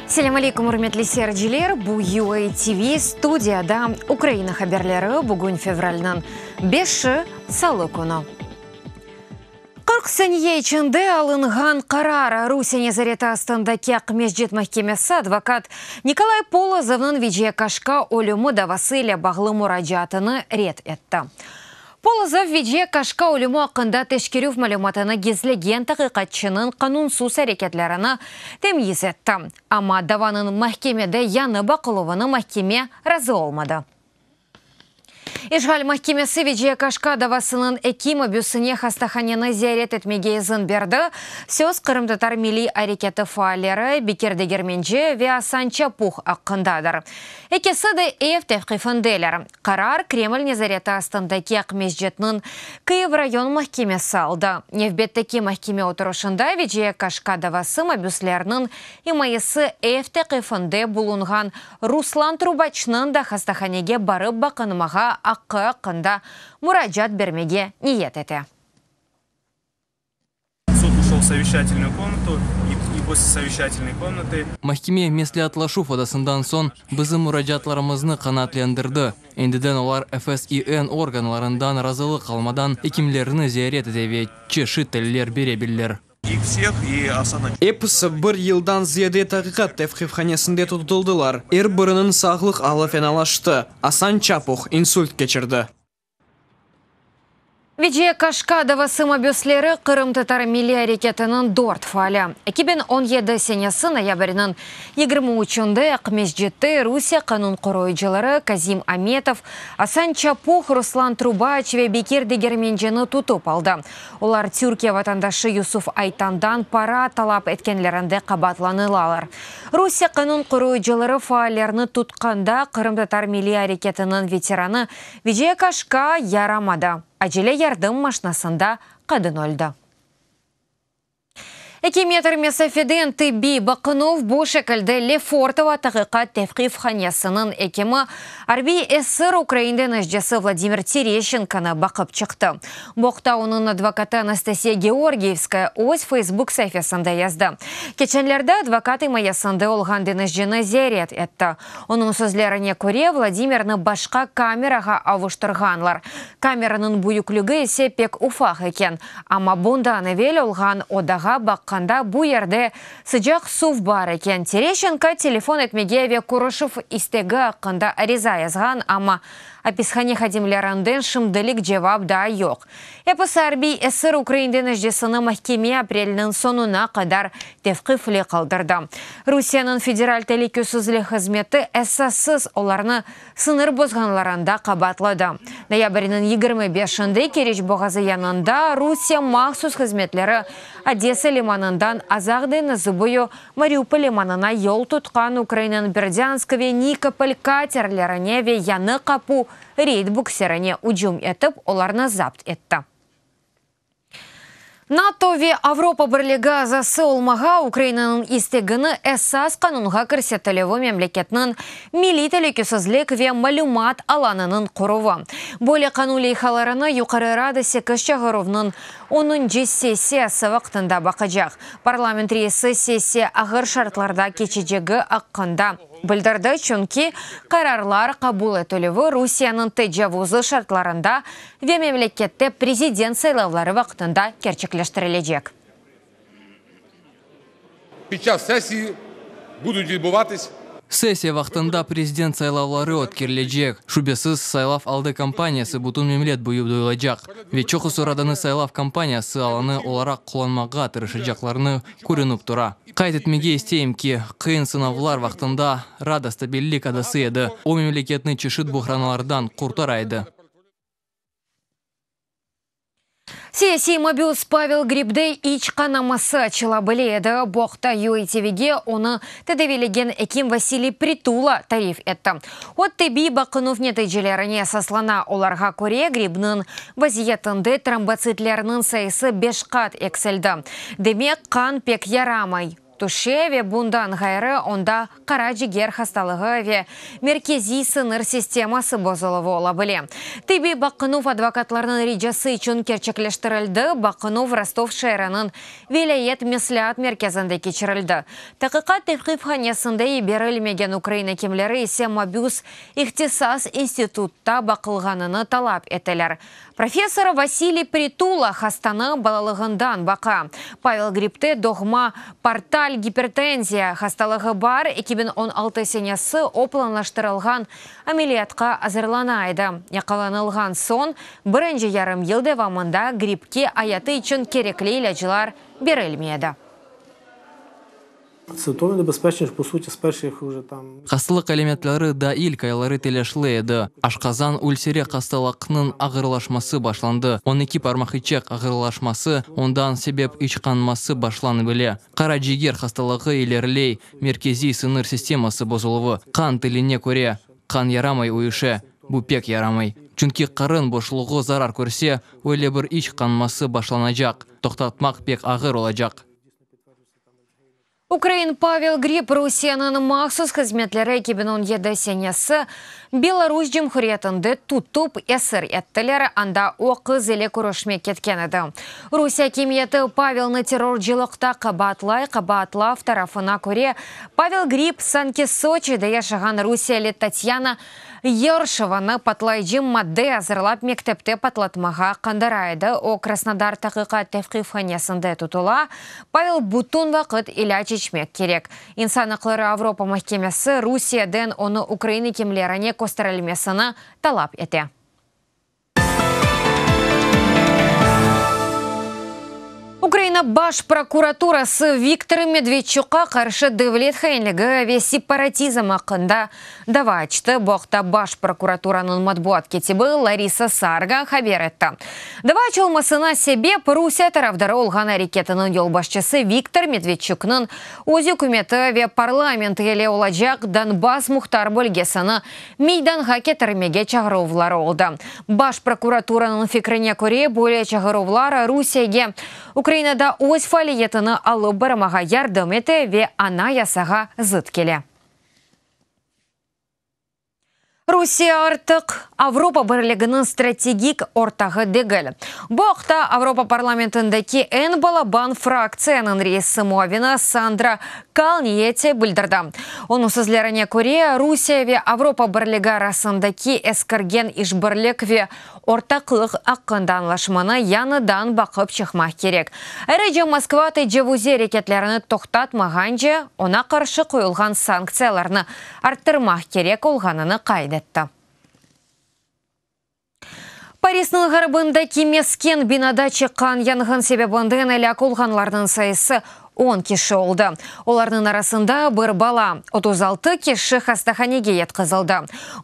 Selâm aleyküm, ürmetli seyirciler! Bu UA TV studiyada Ukraina haberleri, bugün fevralniñ beşi, salı künü. 40 saniye içinde alınğan qarar, Rusiye nezareti astındaki Aqmescit mahkemesi advokat Nikolay Polozovnıñ Veciye Kaşka ölümi davası ile bağlı muracaatını red etti. Polozov Veciye Kaşka ölümi aqqında teşkerüv malümatını gizlegen taqiqatçınıñ qanunsız areketlerini temyiz etti. Amma davanıñ mahkemede yañı baqıluvını mahkeme razı olmadı. İşğal mahkemesi Veciye Kaşka davasınıñ eki mabüsine hastahaneni ziyaret etmege izin berdi. Söz qırımtatar milliy areketi faalleri Bekir Degermenci ve Asan Çapuh aqqındadır. Ekisi de ev tevqifindeler. Qarar Kreml nezareti astındaki Aqmescitniñ Kyiv rayon mahkemesi aldı. Nevbetteki mahkeme oturışında Veciye Kaşka davası mabüsleriniñ imayesi ev tevqifinde bulunğan Ruslan Trubaçnıñ da hastahanege barıp baqınmağa aqqı aqqında muracaat bermege niyet ete. Sud uşel v soveşçatelnuyu komnatu i posle soveşçatelnoy komnatı. Mahkeme mesleatlaşuv odasından soñ bizim muracaatlarımıznı qanaatlendirdi. Endiden olar FSİN organlarından razılıq almadan ekimlerni ziyaret ete ve çeşit taliller bere bilirler. Episi bir yıldan ziyade taqiqat tevqifhanesinde tutuldılar. Er biriniñ sağlıq alı fenalaştı. Asan Çapuh insult keçirdi. Veciye Kaşka davası mabüsleri qırımtatar milliy areketiniñ dört faali. 2017 senesi noyabrniñ 23-nde Aqmescitte Rusiye qanun qoruyıcıları Kazim Ametov, Asan Çapuh, Ruslan Trubaç ve Bekir Degermencini tutıp aldı. Olar Türkiye vatandaşı Yusuf Aytandan para talap etkenlerinde qabaatlanılalar. Rusiye qanun qoruyıcıları faallerni tutqanda qırımtatar milliy areketiniñ veteranı Veciye Kaşka yaramadı, acele yardım maşnasında qadın öldi. Eki metr mesafeden tibbiy baqınuv bu şekilde Lefortovo taqiqat tevqifhanesiniñ ekimi, arbiy esir ukrain deñizcisi Vladimir Tereşçenkonı baqıp çıqtı. Bu aqta onıñ advokatı Anastasiya Georgiyevskaya öz Facebook saifesinde yazdı. Keçenlerde advokat imayesinde olğan deñizcini ziyaret etti. Onıñ sözlerine köre, Vladimirni başqa kamerağa avuştırğanlar, kameranıñ büyüklügi ise pek ufaq eken. Amma bundan evel olğan odağa baqqanda bu yerde sıcaq suv bar eken. Tereşçenko telefon etmege ve körüşüv istegi aqqında ariza yazğan, amma apishane hadimlerinden şimdilik cevap daa yoq. Episi arbiy esir ukrain deñizcisini mahkeme aprelniñ soñuna qadar tevqifli qaldırdı. Rusiyeniñ Federal telükesizlik hızmeti esassız olarnı sıñır bozğanlarında qabaatladı. Noyabrniñ 25-inde Keriç boğazı yanında Rusiye mahsus hızmetleri Odesa limanından Azaq deñizi boyu Mariupol limanına yol tutqan Ukrainanıñ Berdânsk ve Nikopol katerlerine ve Yañı Qapu reyd bukserine ücüm etip, olarnı zapt etti. NATO ve Avropa Birligi azası olmağa Ukrainanıñ istegini esas qanunğa kirsetilüvi memleketniñ milliy telükesizlik ve malümat alanınıñ qoruvı. Böyle qanun leyhalarını Yuqarı Rada sekiz çağıruvnıñ onuncı sessiyası vaqtında baqacaq. Parlament reisi sessiya ağır şartlarda keçecegi aqqında bildirdi, çünki qararlar qabul etilüvi Rusiyeniñ tecavuzı şartlarında ve memlekette prezident saylavları vaqtında kerçekleştirilecek. Pid ças sessiyi budut vidbuvatis. Sessiya vaqtında prezident saylavları ötkerilecek. Şübesiz, saylav aldı kampaniyası bütün memlet boyu duyulacaq ve çoqusı Radanı saylav kampaniyası alanı olaraq qullanmağa tırışacaqlarını körünip tura. Qayd etmege isteyim ki, qıyın sınavlar vaqtında Rada stabillik adası edi, o memleketni çeşit buhranlardan qurtara edi. Siyasiy mabüs Pavel Gribde iç qanaması açıla bile edi. Bu aqta UATVge onı tedaviylegen ekim Vasiliy Pritula tarif etti. O, tibbiy baqınuv neticelerine esaslana, olarğa köre, Gribniñ vaziyetinde trombotsitlerniñ sayısı beş qat eksildi, demek, qan pek yaramay. tüşe ve bundan ğayrı onda qara ciger hastalığı ve merkeziy siñir sisteması bozuluvı ola bile. Tibbiy baqınuv advokatlarnıñ ricası içün kerçekleştirildi, baqınuv Rostov şeeriniñ vilâyet mesleat merkezinde keçirildi. Taqiqat tevqifhanesinde yiberilmegen ukrain ekimleri ise mabüs ihtisas institutta baqılğanını talap eteler. Professor Vasiliy Pritula hastanı balalığından baqa. Pavel Gribte doğma portal gipertenziya hastalığı bar, 2016 senesi o planlaştırılğan ameliyatqa azırlana edi. Yaqalanılğan soñ birinci yarım yıl devamında Gribke ayatı içün kerekli ilâclar berilmey edi. Hastalıq alâmetleri daa ilk ayları telâşlı edi. Aşqazan ülseri hastalıqnıñ ağırlaşması başlandı, 12 parmaq içek ağırlaşması, ondan sebep iç qanması başlana bile. Qara ciger hastalığı ileriley, merkeziy sıñır sisteması bozuluvı, qan tiline köre, qan yaramay uyuşa, bu pek yaramay. Çünki qarın boşluğı zarar körse, öyle bir iç qanması başlanacaq, toqtatmaq pek ağır olacaq. Ukrain Pavel Grib Rusiyeniñ mahsus hızmetleri 2017 senesi Belarus Cumhuriyetinde tutıp esir ettiler, anda o qız ile körüşmek ketken edi. Rusiye akimiyeti Pavelni terrorcılıqta qabaatlay, qabaatlav tarafına köre, Pavel Grib sanki Soçide yaşağan rusiyeli Tatyana Yerşovanı patlayıcı madde azırlap mektepte patlatmağa qandıra edi. O, Krasnodar taqiqat tevqifhanesinde tutula. Pavel bütün vaqıt ilâc içmek kerek. İnsan aqları Avropa mahkemesi Rusiyeden onı ukrain ekimlerine kösterilmesini talap ete. Ukraina Baş prokuraturası Viktor Medvedçukqa qarşı devlet hainligi ve separatizm aqqında dava açtı. Bu aqta Baş prokuraturanıñ matbuat kâtibi Larisa Sarga haber etti. Dava açılmasına sebep, Rusiye tarafdarı olğan areketiniñ yolbaşçısı Viktor Medvedçuknıñ öz ükümeti ve parlamenti ile olacaq Donbass muhtar bölgesini meydanğa ketirmege çağıruvları oldı. Baş prokuraturanıñ fikrine köre, böyle çağıruvlar Rusiyege Ukrainada öz faaliyetini alıp barmağa yardım ete ve Anayasağa zıt kele. Rusiye artıq Avropa Birliginiñ strategik ortağı degil. Bu aqta Avropa parlamentindeki eñ balaban fraktsiyanıñ reisi muavini Sandra Kalniyete bildirdi. Onıñ sözlerine köre, Rusiye ve Avropa Birligi arasındaki eskirgen işbirlik ve ortaqlıq aqqında añlaşmanı yañıdan baqıp çıqmaq kerek. Ayrıca Moskva tecavuziy areketlerini toqtatmağance, oña qarşı qoyulğan sanktsiyalarnı arttırmaq kerek olğanını qayd etti. Parisniñ ğarbındaki mesken binada çıqqan yanğın sebebinden elâk olğanlarnıñ sayısı on kişi oldı. Olarnıñ arasında bir bala, 36 kişi hastahanege yatqızıldı.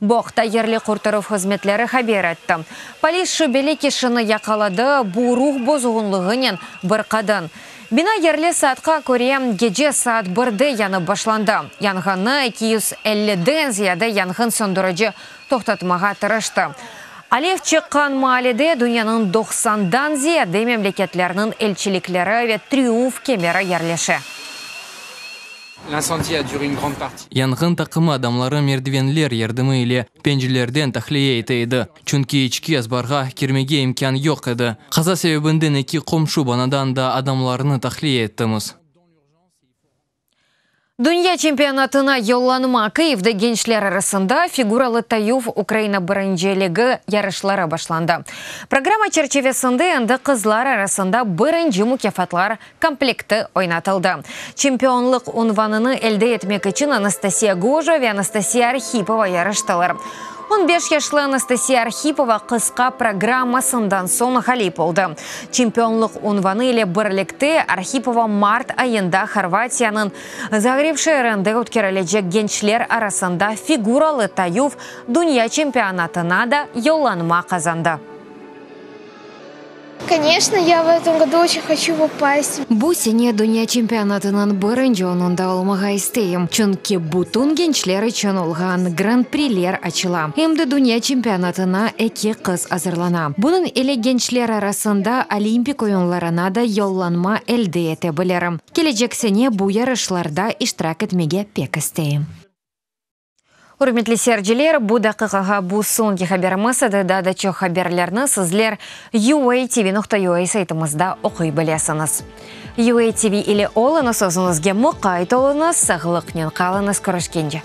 Bu aqta yerli qurtaruv hızmetleri haber etti. Polis şübeli kişini yaqaladı, bu ruh bozğunlığınen bir qadın. Bina yerli saatqa köre gece saat birde yanıp başlandı. Yanğınnı 250-den ziyade yanğın söndürici toqtatmağa tırıştı. Alev çıqqan maalede dünyanıñ doqsandan ziyade memleketleriniñ elçilikleri ve Triumf kemeri yerleşe. Yanğın taqımı adamları merdivenler yardımı ile pencerelerden tahliye ete edi, çünki içki azbarğa kirmege imkân yoq edi. Qaza sebebinden eki qomşu banadan da adamlarnı tahliye ettimiz. Dünya çempionatına yollanma, Kyivde gençler arasında figuralı tayuv Ukraina birinciligi yarışları başlandı. Programma çerçivesinde endi qızlar arasında birinci mukâfatlar komplekti oynatıldı. Çempionlıq unvanını elde etmek içün Anastasiya Goja ve Anastasiya Arhipova yarıştılar. 15 yaşlı Anastasiya Arhipova qısqa programmasından soñ ğalip oldı. Çempionlıq unvanı ile birlikte Arhipova mart ayında Horvatiyanıñ Zagreb şeerinde ötkerilecek gençler arasında figuralı tayuv dünya çempionatına da yollanma qazandı. Koneçno, ya v etom godu oçen hoçu popast. Bu sene dünya çempionatınıñ birinci onunda olmağa isteyim, çünki bütün gençler içün olğan Gran-priler açıla. Em de dünya çempionatına eki qız azırlana. Bunıñ ile gençler arasında Olimpik oyunlarına da yollanma elde ete bilirim. Kelecek sene bu yarışlarda iştirak etmege pek isteyim. Ürmetli seyirciler, bu daqiqağa bu soñki haberimiz edi. Daa da çoq haberlerni sizler uatv.ua saytımızda oquy bilesiñiz. UATV ile oluñız, özüñizge muqayt oluñız, sağlıqnen qalıñız, körüşkence.